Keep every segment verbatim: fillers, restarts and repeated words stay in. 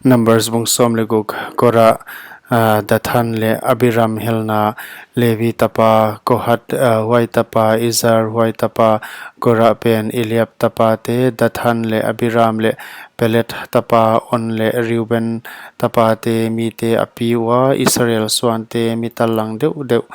Numbers bung sawm leh guk. Korah, ah, Dathan leh Abiram helna. Levi tapa Kohath, ah, huai tapa Izhar, huai tapa Korah pen Eliab tapate, Dathan leh Abiram leh Peleth tapa On leh Reuben tapate mite a pi ua, Israel suante mi tallang deuhdeuh,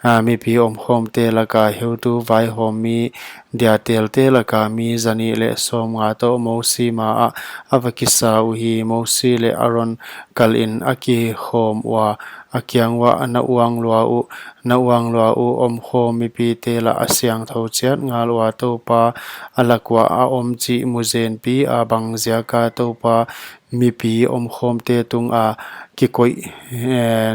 ah, mipi omkhawmte laka heutu vaihawmmi dia telte laka mi zanih leh sawmnga toh Mosi maah a va kisa uhi. Mosi leh Aron kalin a kikhawm ua, a kiang uah, na uang lua uh, na uang lua uh, omkhawm mipite lah a siangthou chiat ngal ua, Toupa a lak uah a om chih mu zenpi a, bang ziaka Toupa mipi omkhawmte tunga kikoih, eh,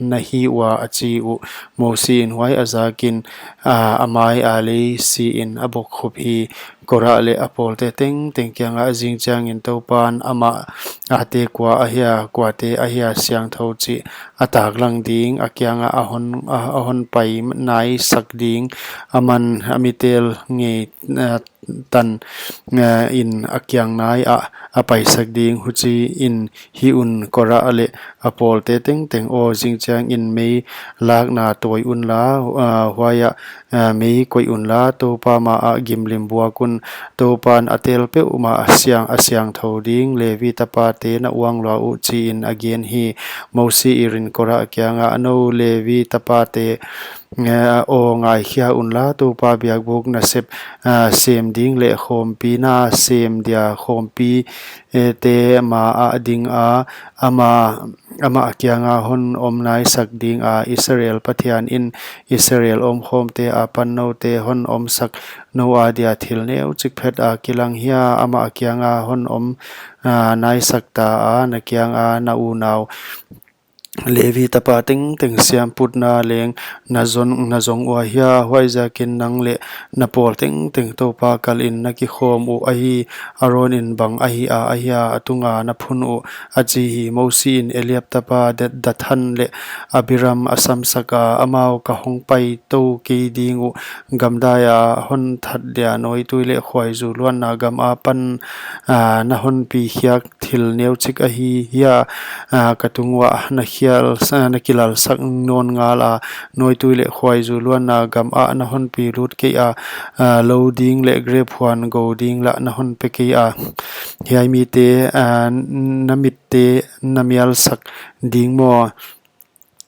na hi ua, a chi uh. Mosi in huai a zakin, ah, a mai a lei siin a bokkhup hi. Korah leh a pawlte tengteng kiangah, zingchiangin Toupan amah ate kua ahia, kuate ahia siangthou chih a taklang ding, a kiangah a hon, a, a hon pai naisak ding, aman a mi tel ngei, ah, tan, ah, in a kiang nai ah a paisak ding. Huchiin hih un, Korah leh a pawlte tengteng aw, zingchiangin mei lakna tawi unla, ah, huaiah, ah, mei koih unla, Toupa maah gimlim buak un. Toupan a tel peuhmah a siang, a siangthou ding. Levi tapate, na uang lua uh, chiin a gen hi. Mosi in Korah kiangah, nou Levi tapate, eh, aw, ngaikhia unla, Toupa biakbuk nasep, ah, sem ding leh khawmpi na sem dia khawmpi, eh, te maah dinga, ama, amah kianga hon om naisak dinga, Israel Pathian in Israel omkhawmte apan noute hon omsak, nou adia thil neuchik phet a kilang hia, amah kianga hon om, ah, naisak ta a, na kianga na unau Levi tapa tengteng siamputna leng na zon, na zong ua hia? Huaiziakin nang leh na pawl tengteng Toupa kalin na kikhawm uh ahi. Aron in bang ahi a, ahia a tunga na phun uh, a chi hi. Mosi in Eliab tapa Da-, Dathan leh Abiram a samsak a, amau ka hong paitou kei ding uh gamdai a hon that dia nawitui leh khuaizu luanna gam apan, ah, na hon pi khiak thil neuchik ahi hia? Ah, ka tung uah na khial, na kilalsak nawn ngal a, nawitui leh khuaizu luanna gam ah na hon pi lut kei a, ah, lou ding leh grep huan gou ding lah na hon pe kei a. Hiai mite, ah, na mitte na mialsak ding maw?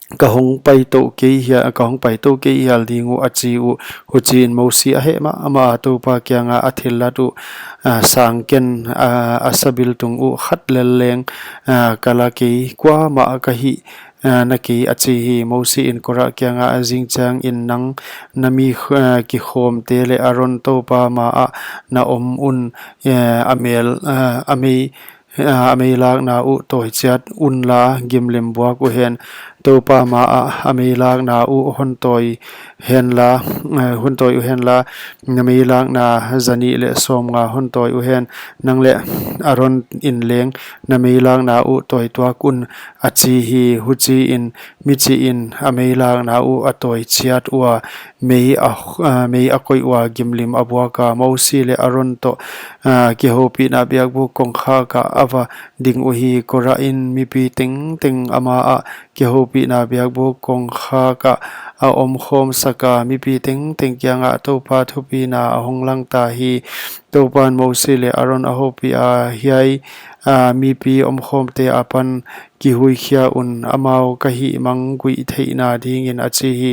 Ka hong paitou kei hia, ka hong paitou kei hial ding uh, a chi uh. Huchiin Mosi a heh mahmah a, Toupa kianga a thillat uh, ah, sang ken, ah, a sabiltung uh khat lel leng, ah, ka la kei, kuamah ka hih, ah, na kei, a chi hi. Mosi in Korah kianga, zingchiangin nang, na mi, ah, kikhawmte leh Aron, Toupa maah na om un, eh, a mel, ah, a mei, ah, a meilakna uh tawi chiat unla, gimlim buak uhen. Toupa maah a meilakna uh hon tawi henla, eh, hon tawi uhenla, na meilakna zanih leh sawmnga hon tawi uhen. Nang leh Aron in leng na meilakna uh tawi tuak un, a chi hi. Huchiin michihin a meilakna uh a tawi chiat ua, mei a, ah, mei a koih ua, gimlim a buak a. Mosi leh Aron toh, ah, kihoupihna biakbuk kongkhak ah a va ding uhi. Korah in mipi tengteng a maah kihoupihna biakbuk kongkhak ah a omkhawmsak a, mipi tengteng kiangah Toupa thupina a hong lang ta hi. Toupan Mosi leh Aron a houpih a, hiai, ah, mipi omkhawmte apan kihuikhia un, amau ka hihmang guih theihna dingin, a chi hi.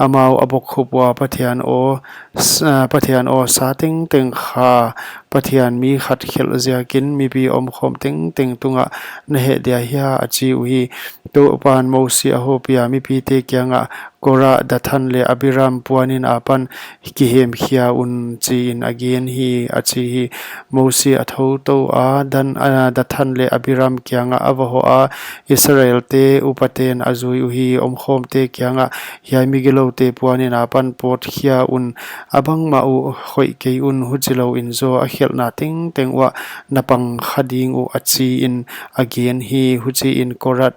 Amau a bokkhup ua, Pathian aw, s-, ah, Pathian aw, sa tengteng kha Pathian mi khat khelh ziakin mipi omkhawm tengteng tungah na heh dia hia? a chi uhi. Toupan Mosi a houpih a, mipite kiangah, Korah, Dathan leh Abiram puanin apan kihemkhia un, chiin a gen hi, a chi hi. Mosi a thoutou a, Dan, ah, Dathan leh Abiram kiangah a va hoh a, Israelte upaten a zui uhi. Omkhawmte kiangah, hiai migiloute puanin apan pawtkhia un, a bangmah uh khoih kei un, huchilouin zaw a khelhna tengteng uah na pang kha ding uh, a chiin a gen hi. Huchiin Korah,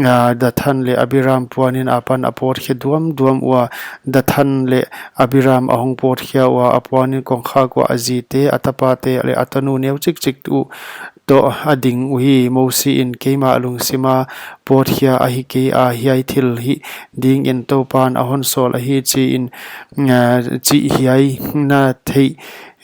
ah, Dathan leh Abiram puanin apan a pawtkhe duamduam ua, Dathan leh Abiram a hong pawtkhia ua, a puanin kongkhak uah a zite, a tapate leh a tanu neuchikchik uh toh a ding uhi. Mosi in, Keimah lungsim a pawtkhia ahi kei a, hiai thil hih dingin Toupan a hon sawl ahi, chi in, ah, chih hiai na theih,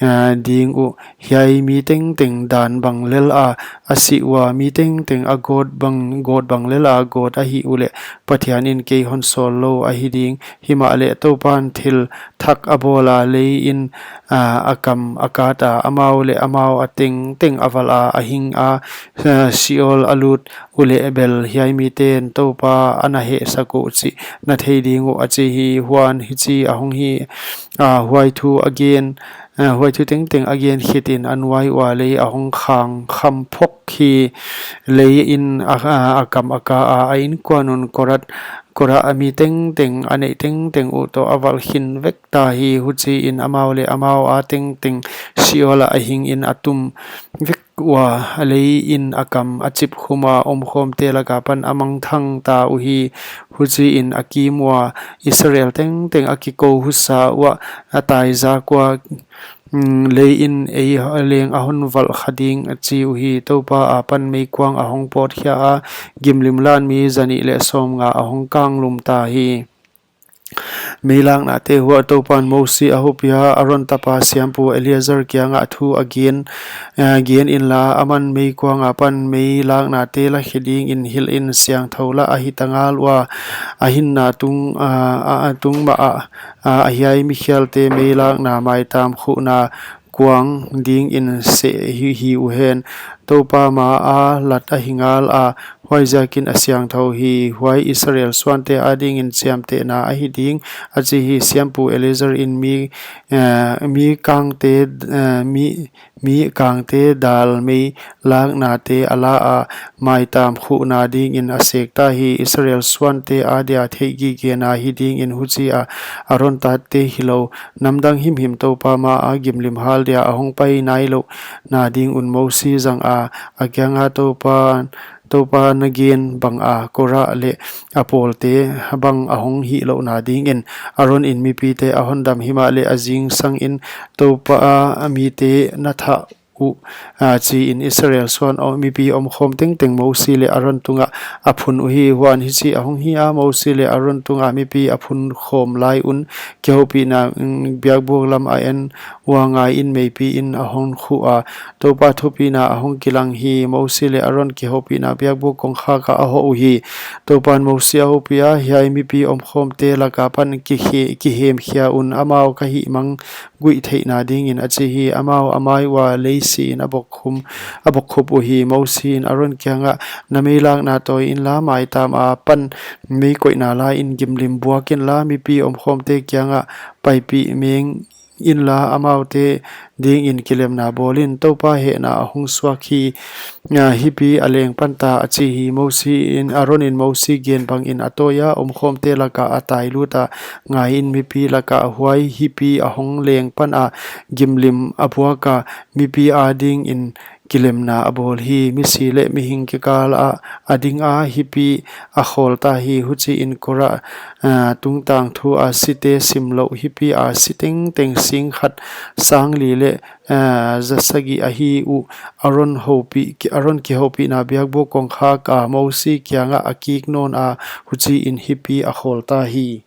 ah, ding uh. Hiai mi tengteng dan bang lel a a sih ua, mi tengteng a gawt bang, gawt bang lel a gawt ahih uleh, Pathian in kei hon sawl lou ahi ding. Himahleh Toupan thil thak a bawl a, lei in, ah, a kam a kat a, amau leh amau a tengteng a valh a, a hing a, ah, Sheol a lut uleh bel hiai miten Toupa ana hehsak uh chih na thei ding uh, a chi hi. Huan hichi ahong hi, ah, huai thu a gen, ah, huai thu tengteng a gen khit in a nuai ua lei ahong khang kham phok hi. Lei in a, a, a kam a ka a, a inkuan un Korah, Korah a mi tengteng, a neih tengteng uh toh a valh khin vek ta hi. Huchi in amau leh amau a tengteng Sheol ah a hing in a tum vek ua, lei in a kam a chip khum a, omkhawmte lak apan a mangthang ta uhi. Huchi in a kim ua, Israel tengteng a kikou husa uah, a taizak ua, mm, lei in ei leng a hon valh kha ding, a chi uhi. Toupa apan meikuang ahong pawtkhia a, gimlim lan mi zanih leh sawmnga ahong kanglum ta hi. Meilaknate huai Toupan Mosi a houpi a, Aron tapa siampu Eleazar kiangah thu a gen, eh, gen inla, aman meikuang apan meilaknate la khe dingin hilh in, siangthou lah ahi ta ngal ua, a hinna tung, ah, ah, tung mah ah, ah, a hiai mikhialte meilakna maitam khuhna kuang dingin seh hi, hi uhen. Toupa ma a lat ahi ngal a, huaiziakin a siangthou hi. Huai Israel suante adingin chiamtehna ahi ding, a chi hi. Siampu Eleazar in mi, eh, mi kangte, eh, mi, mi kangte dal meilaknate a la a, maitam khuhna dingin a sek ta hi. Israel suante adia theihgigena hi dingin huchi a, Aron tate hilou, namdang himhim Toupa ma a gimlim hal dia ahong pai nailouhna ding un Mosi zang a, a kianga Toupa, Toupa na gen bang a Korah leh a pawlte bang ahong hihlouhna dingin Aron in mipite a hondam, himahleh a zingsang in Toupa a mite na thah uh, a chi in Israel suan om, mipi omkhawm tengteng Mosi leh Aron tungah a phun uhi. Huan hichi ahong hi a, Mosi leh Aron tungah mipi a phun khawm lai un kihoupihna, mm, biakbuk lam a en ua, ngai in meipi in ahong khuh a, Toupa thupina ahong kilang hi. Mosi leh Aron kihoupihna biakbuk kongkhak ah a hoh uhi. Toupan Mosi a houpi a, Hiai mipi omkhawmte lak apan kihe-, kihemkhia un, amau ka hihmang guih theihna dingin, a chi hi. Amau a mai ua lei si in a bokkhup, a bokkhup uhi. Mosi in Aron kiangah, Na meilakna tawi inla, maitam apan meikoihna la in gimlim buak inla, mipi omkhawmte kiangah paipih meng inla, amaute dingin kilemna bawl in, Toupa hehna ahong suak hi, a, hipi a leng pan ta, a chi hi. Mosi in, Aron in Mosi gen bangin a tawi a, omkhawmte lak ah a tai lut a, ngai in mipi lak ah huai hipi ahong leng pan a, gimlim a buak a, mipi adingin kilemna a bawl hi. Misi leh mihing kikal ah a ding a, hipi a khawl ta hi. Huchi in Korah, a, tungtang thu a site simlouh hipi a si tengteng sing khat sang li leh, a, za sagih ahi uh. Aron houpih, Aron kihoupihna biakbuk kongkhak a Mosi kiangah a kik nawn a, huchi in hipi a khawl ta hi.